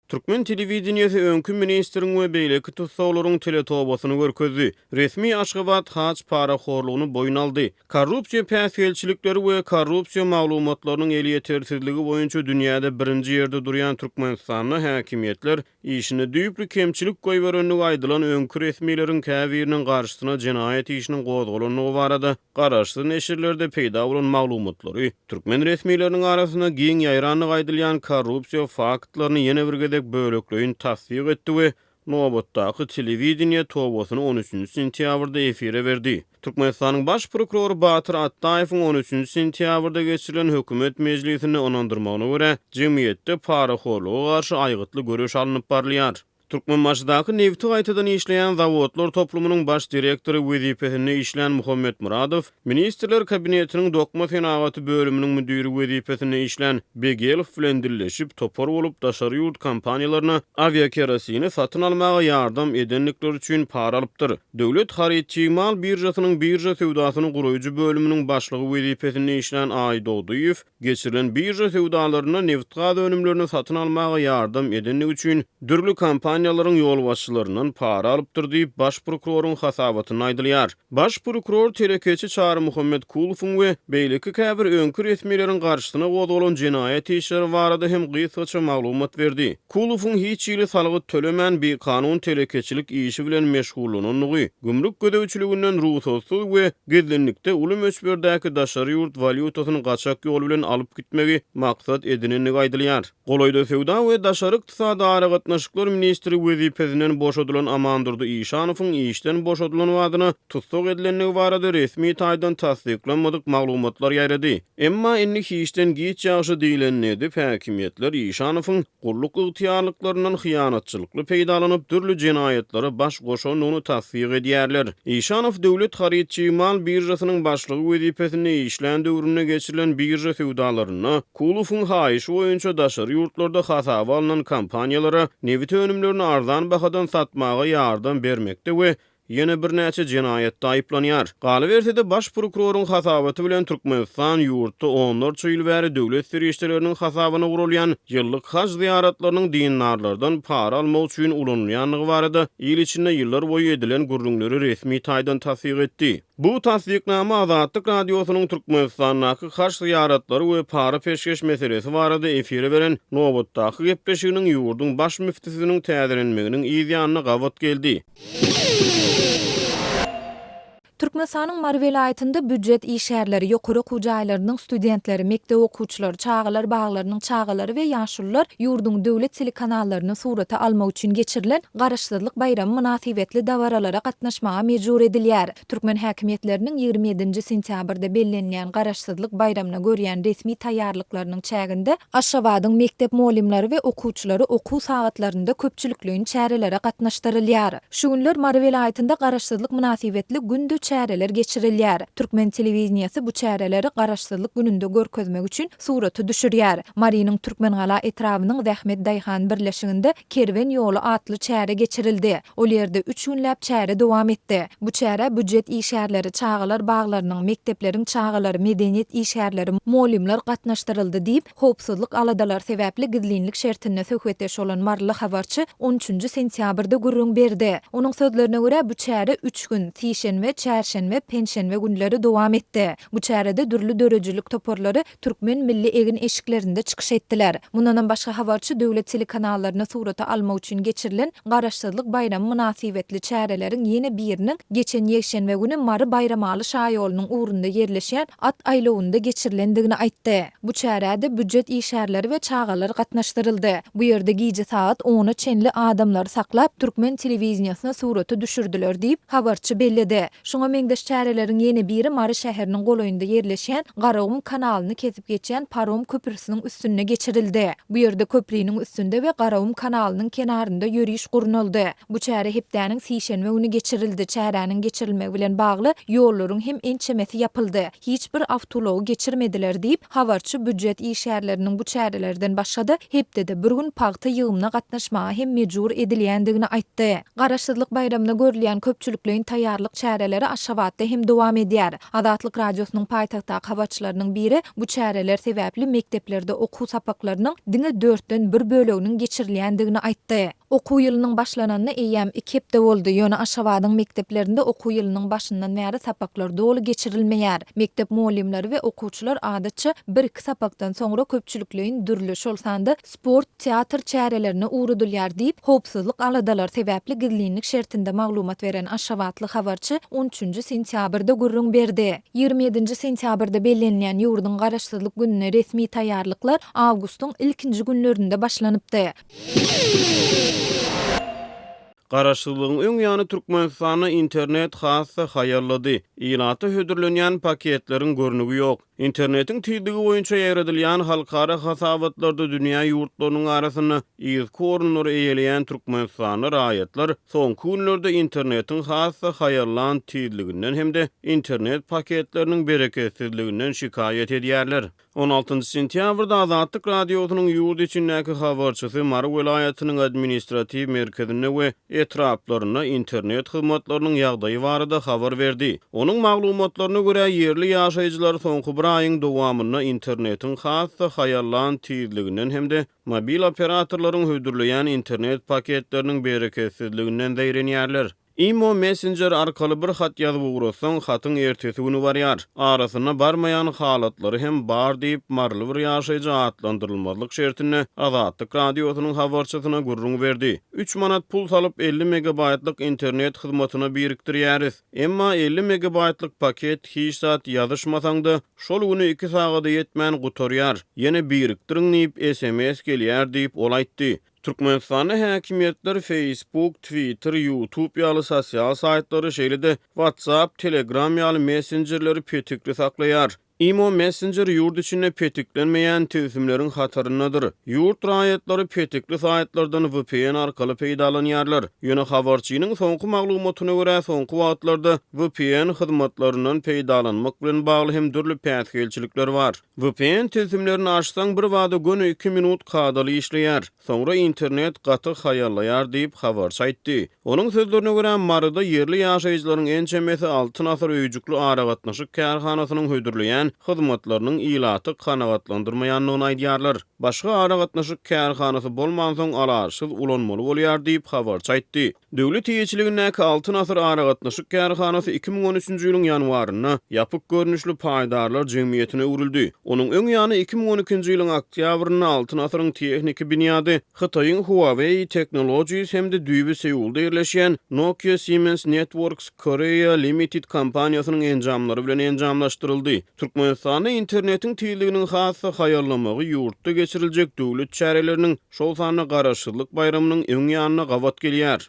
Türkmen telewideniýesi öňki ministriň we beýleki tussaglaryň teletobasyny görkezdi. Resmi Aşgabat haj parahorlugyny boýun aldy. Korrupsiýa päsgelçilikleri we korrupsiýa maglumatlarynyň elýetersizligi boýunça dünýäde birinji ýerde durýan Türkmenistanda häkimiýetler işinde düýpli kemçilik goýberendigi aýdylan öňki resmileriň käbiriniň garşysyna jenaýat işiniň gozgalandygy barada garaşsyz neşirlerde peýda bolan maglumatlary, türkmen resmileriniň arasynda giň ýaýrandygy aýdylýan korrupsiýa faktlaryny ýene bir gezek bölekleýin tassyk etdi we nobatdaky telewideniýe tobasyny on üçünji sentýabrda efire berdi. Türkmenistanyň Baş prokurory Batyr Atdaýewiň on üçünji sentýabrda geçirilen hökümet mejlisinde ynandyrmagyna görä, jemgyýetde parahorluga garşy aýgytly göreş alnyp barylýar. Türkmenbaşydaky nebiti gaýtadan işleýän zawodlar toplumynyň baş direktory wezipesinde işlän Muhammet Myradow, Ministrler Kabinetiniň dokma senagaty bölüminiň müdiri wezipesinde işlän Begelow bilen dilleşip, topar bolup daşary ýurt kompaniýalaryna awiakerosini satyn almaga ýardam edendikleri üçin para alypdyr. Döwlet haryt-çig mal biržasynyň birža söwdasyny guraýjy bölüminiň başlygy wezipesinde işlän Aýdogdyýew, Geçirilen birža söwdalarynda nebitgaz önümlerini satyn almaga ýardam edendigi üçin dürli kompaniýalaryň ýolbaşçylaryndan para alypdyr diýip, baş prokuroryň hasabatynda aýdylýar. Baş prokuror telekeçi Çarymuhammet Kulowyň we beýleki käbir öňki resmileriň garşysyna gozgalan jenaýat işleri barada hem gysgaça maglumat berdi. Kulowyň hiç hili salgyt tölemän bikanun telekeçilik işi bilen meşgullanandygy, gümrük gözegçiliginden rugsatsyz we gizlinlikde uly möçberdäki daşary ýurt walýutasyny gaçak ýol bilen alyp gitmegi maksat edinendigi aýdylýar. Golaýda söwda we daşary ykdysady aragatnaşyklar ministri wezipesinden boşadylan Amandurdy Işanowyň işden boşadylan badyna tussag edilendigi barada resmi taýdan tassyklanmadyk maglumatlar ýaýrady. Emma indi hiçden giç ýagşy diýlenini edip, häkimiýetler Işanowyň gulluk ygtyýarlyklaryndan hyýanatçylykly peýdalanyp, dürli jenaýatlara baş goşandygyny tassyk edýärler. Işanow Döwlet haryt-çig mal biržasynyň başlygy wezipesinde işlän döwründe geçirilen birža söwdalarynda Kulowyň haýyşy boýunça daşary ýurtlarda hasaba alnan kompaniýalara nebit önümlerini arzan bahadan satmaga ýardam bermekde we ýene birnäçe jenaýatda aýyplanýar. Galyberse-de, baş prokuroryň hasabaty bilen Türkmenistan ýurtda onlarça ýyl bäri döwlet serişdeleriniň hasabyna guralýan ýyllyk haj zyýaratlarynyň dindarlardan para almak üçin ulanylýandygy barada il içinde ýyllar boýy edilen gürrüňleri resmi taýdan tassyk etdi. Bu tassyknama Azatlyk Radiosynyň Türkmenistandaky haj zyýaratlary we para-peşgeş meselesi barada efire beren nobatdaky gepleşiginiň ýurduň baş müftüsiniň täzelenmeginiň yz ýanyna gabat geldi. Türkmenistanyň Mary welaýatynda býujet işgärleri, ýokary okuw jaýlarynyň studentleri, mekdep okuwçylary, çagalar baglarynyň çagalary we ýaşulular ýurduň döwlet telekanallaryny surata almak üçin geçirilen Garaşsyzlyk baýramy mynasybetli dabaralara gatnaşmaga mejbur edilýär. Türkmen häkimiýetleriniň 27-nji sentýabrda bellenilýän Garaşsyzlyk baýramyna görýän resmi taýýarlyklarynyň çäginde Aşgabadyň mekdep mugallymlary we okuwçylary okuw sagatlarynda köpçülikleýin çärelere gatnaşdyrylýar. Şu günler Mary welaýatynda Garaşsyzlyk mynasybetli günde çäreler geçirilýär. Türkmen telewideniýesi bu çäreleri Garaşsyzlyk gününde görkezmek üçin surata düşürýär. Marynyň Türkmengala etrabynyň Zähmet daýhan birleşiginde Kerwen ýoly atly çäre geçirildi. Ol ýerde üç günläp çäre dowam etdi. Bu çärä býujet işgärleri, çagalar baglarynyň, mekdepleriň çagalary, medeniýet işgärleri, mugallymlar gatnaşdyryldy diýip, howpsuzlyk aladalary sebäpli gizlinlik şertinde söhbetdeş bolan maryly habarçy on üçünji sentýabrda gürrüň berdi. Onuň sözlerine görä, bu çäre üç gün, sişenbe, çärşenbe, penşenbe günleri dowam etdi. Bu çärede dürli döredijilik toparlary türkmen milli egin-eşiklerinde çykyş etdiler. Mundanam başga habarçy döwlet telekanallaryna surata almak üçin geçirilen Garaşsyzlyk baýramy mynasybetli çäreleriň ýene biriniň geçen ýekşenbe güni Mary-Baýramaly şaýolunyň ugrunda ýerleşýän at aýlawynda geçirilendigini aýtdy. Bu çärä-de býujet işgärleri we çagalar gatnaşdyryldy. Bu ýerde gije sagat ona çenli adamlary saklap, türkmen telewideniýesine surata düşürdiler diýip, habarçy belledi. Şuňa meňzeş çäreleriň ýene biri Mary şäheriniň golaýynda ýerleşýän Garagum kanalyny kesip geçýän parom köprüsiniň üstünde geçirildi. Bu ýerde köpriniň üstünde we Garagum kanalynyň kenarynda ýöriş gurnaldy. Bu çäre hepdäniň sişenbe güni geçirildi. Çäräniň geçirilmegi bilen bagly ýollaryň hem ençemesi ýapyldy. Hiç bir awtoulagy geçirmediler diýip, habarçy býujet işgärleriniň bu çärelerden başga-da hepdede bir gün pagta ýygymyna gatnaşmaga hem mejbur edilýändigini aýtdy. Garaşsyzlyk baýramyna görülýän köpçülikleýin taýýarlyk çäreleri. Aşgabatda hem dowam edýär. Azatlyk Radiosynyň paýtagtdaky habarçylarynyň biri bu çäreler sebäpli mekdeplerde okuw sapaklarynyň diňe dörtden bir böleginiň geçirilýändigini aýtdy. Okuw ýylynyň başlananyna eýýäm iki hepde boldy, ýöne Aşgabadyň mekdeplerinde okuw ýylynyň başyndan bäri sapaklar doly geçirilmeýär. Mekdep mugallymlary we okuwçylar adatça bir-iki sapakdan soňra köpçülikleýin dürli, şol sanda sport, teatr çärelerine ugradylýar diýip, howpsuzlyk aladalary sebäpli gizlinlik şertinde maglumat beren aşgabatly habarçy on üçünji sentýabrda gürrüň berdi. 27-nji sentýabrda bellenilýän ýurduň Garaşsyzlyk gününe resmi taýýarlyklar awgustyň ilkinji günlerinde başlanypdy. Garaşsyzlygyň öň ýany Türkmenistanda internet has-da haýallady. Ilata hödürlenýän paketleriň görnügi ýok. Internetiň tizligi boýunça ýaýradylýan halkara hasabatlarda dünýä ýurtlarynyň arasynda yzky orunlary eýeleýän türkmenistanly raýatlar soňky günlerde internetiň has-da haýallan tizliginden hem-de internet paketleriniň bereketsizliginden şikaýat edýärler. 16 sentýabrda Azatlyk Radiosynyň ýurt içindäki habarçysy Mary welaýatynyň administratiw merkezinde we etraplarynda internet hyzmatlarynyň ýagdaýy barada habar berdi. Onuň maglumatlaryna görä, ýerli ýaşaýjylar soňky bir aýyň dowamynda internetiň has-da haýallan tizliginden hem-de mobil operatorlaryň hödürleýän internet paketleriniň bereketsizliginden zeýrenýärler. Imo messenjer arkaly bir hat ýazyp ugratsaň, hatyň ertesi güni barýar. Arasynda barmaýan halatlary hem bar diýip, maryly bir ýaşaýjy atlandyrylmazlyk şertinde Azatlyk Radiosynyň habarçysyna gürrüň berdi. Üç manat pul salyp, 50 megabaýtlyk internet hyzmatyna birikdirýäris. Emma 50 megabaýtlyk paket hiç zat ýazyşmasaň-da, şol güni iki sagada ýetmän gutarýar. Ýene birikdiriň diýip, sms gelýär diýip, ol aýtdy. Türkmenistanda häkimiýetler Facebook, Twitter, YouTube ýaly sosial saýtlary, şeýle-de WhatsApp, Telegram ýaly messenjerleri petikli saklaýar. Imo messenjeri ýurt içinde petiklenmeýän tilsimleriň hataryndadyr. Ýurt raýatlary petikli saýtlardan vpn arkaly peýdalanýarlar. Ýöne habarçynyň soňky maglumatyna görä, soňky wagtlarda vpn hyzmatlaryndan peýdalanmak bilen bagly hem dürli päsgelçilikler bar. Vpn tilsimlerini açsaň birbada göni iki minut kadaly işleýär, soňra internet gaty haýallaýar diýip, habarçy aýtdy. Onuň sözlerine görä, Maryda ýerli ýaşaýjylaryň ençemesi Altyn asyr öýjükli aragatnaşyk kärhanasynyň hödürleýän hyzmatlarynyň ilaty kanagatlandyrmaýandygyny aýdýarlar. Başga aragatnaşyk kärhanasy bolmansoň alaçsyz ulanmaly bolýar diýip, habarçy aýtdy. Döwlet eýeçiligindäki Altyn asyr aragatnaşyk kärhanasy 2013-nji ýylyň ýanwarynda ýapyk görnüşli paýdarlar jemgyýetine öwrüldi. Onuň öň ýany 2012-nji ýylyň oktýabrynda Altyn asyryň tehniki binýady Hytaýyň Huawei Technologies hem-de düýbi Seulda ýerleşýän Nokia Siemens Networks Korea Limited kompaniýasynyň enjamlary bilen enjamlaşdyryldy. Türkmenistanda internetiň tizliginiň has-da haýallamagy ýurtda geçiriljek döwlet çäreleriniň şol sanda Garaşsyzlyk baýramynyň öň ýanyna gabat gelýär.